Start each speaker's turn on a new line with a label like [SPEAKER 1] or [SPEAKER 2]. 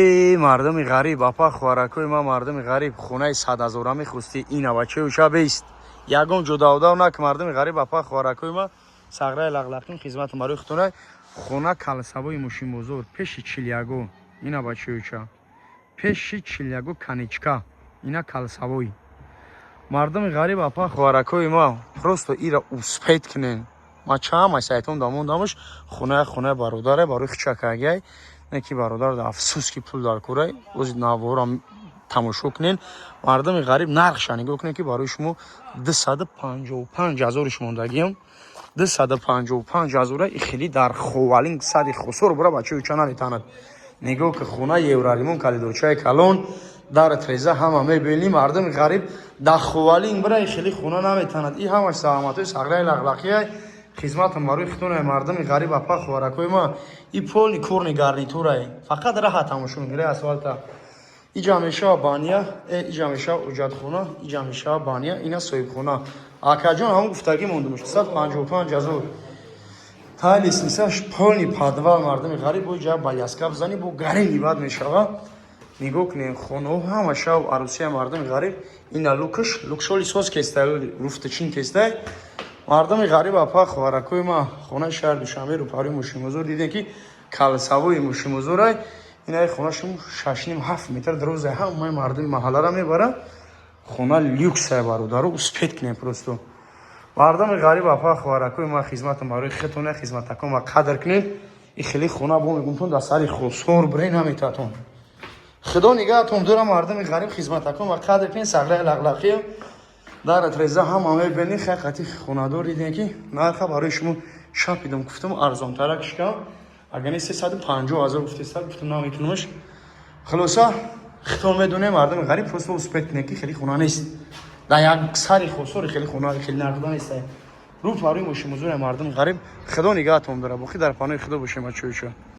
[SPEAKER 1] Мардуми ғариб, апа, хоҳаракои ман, мардуми ғариб, хонаи 100 ҳазора мехостӣ, ина бачаи бест, ягон ҷо давдав нак. Мардуми ғариб, апа, хоҳаракои ман, сағраи лағлақин хизматам барои хутона. Хона калсавои мошинбозор, пеши чилягу. Ина, бачаюча, пеши чилягу каничка, ина калсавой. Мардуми ғариб, апа, хоҳаракои ма, просто ира успеть кунен. Ма чама сайтон дамондамуш. Хонаи, хонаи бародаре барои хичакагиай, не ки бародар, афсӯс, ки пул дар курай. Ози наворам тамошо кунен. Мардуми ғариб, нархша нигоҳ кунед, ки барои шумо 255 ҳазори шумондагиам, 255 ҳазора. Хеле дар Ховалинг, сари Хусур бура, бачаюча, наметанад. Нигоҳ ки, хона евроремонт, калидорчаи калон, дар треза, ҳама мебини. Мардуми ғариб, дар Ховалинг бура, хеле хона наметанад. И ҳамаш саҳматҳои сағраи лағлақия, хизматам барои хитонаи. Мардуми ғариб, апа, хоҳаракои ма, и полный курни гарнитурае, фақат раҳа тамошо мегирӣ асфалта. Иҷа мешава баня, иҷа мешава ҳоҷатхона, иҷа мешава баня. Ина соҳибхона, акаҷон, ҳамон гуфтагӣ мондумш, 155 ҳазор. Тай лестницаш, полный подвал. Мардуми ғариб, бо иҷа баляска бизанӣ, бо гарини бад мешава. Нигоҳ кунем, хонаҳо ҳама шав арӯсия. Мардуми ғариб, ина люкш, люкшоли соз кестай, руфтачин кестай. Мардуми ғариб, апа, хоҳаракои ма, хонаи шаҳри Душанбе, рӯпаҳои мошинбозор. Дидем, ки калсавои мошинбозорай. Инаи хонашон 6,5-7 метр дарозай, ҳамаи мардуми маҳаллара мебара. Хона люксай, бародаро, успеть кунем просто. Мардуми ғариб, апа, хоҳаракои ма, хизматам барои хитона, хизматакон ва қадр кунед. И хеле хона бо мегумтон, дар сари Хусор бирен, наметатон. Худо нигаҳатон дора. Мардуми ғариб, хизматакон ва қадр кунед. Сағраи лағлақия, дар треза, ҳама мебини. Хақати хонадор, дидем, ки нарха барои шумо шапидам, гуфтам, арзонтара кишкам. Агар не, 350 ҳазор гуфтеста, гуфтам, наметунамаш. Хулоса, хитон медонем. Мардуми ғариб, просто успеть кунед, ки хеле хона нест дар як сари Хусори, хеле хона хеле нархда нест, рӯ парои мошинбозори. Мардуми ғариб, Худо нигаҳатон дора, боқӣ дар паноҳи Худо бошем, бачаюча.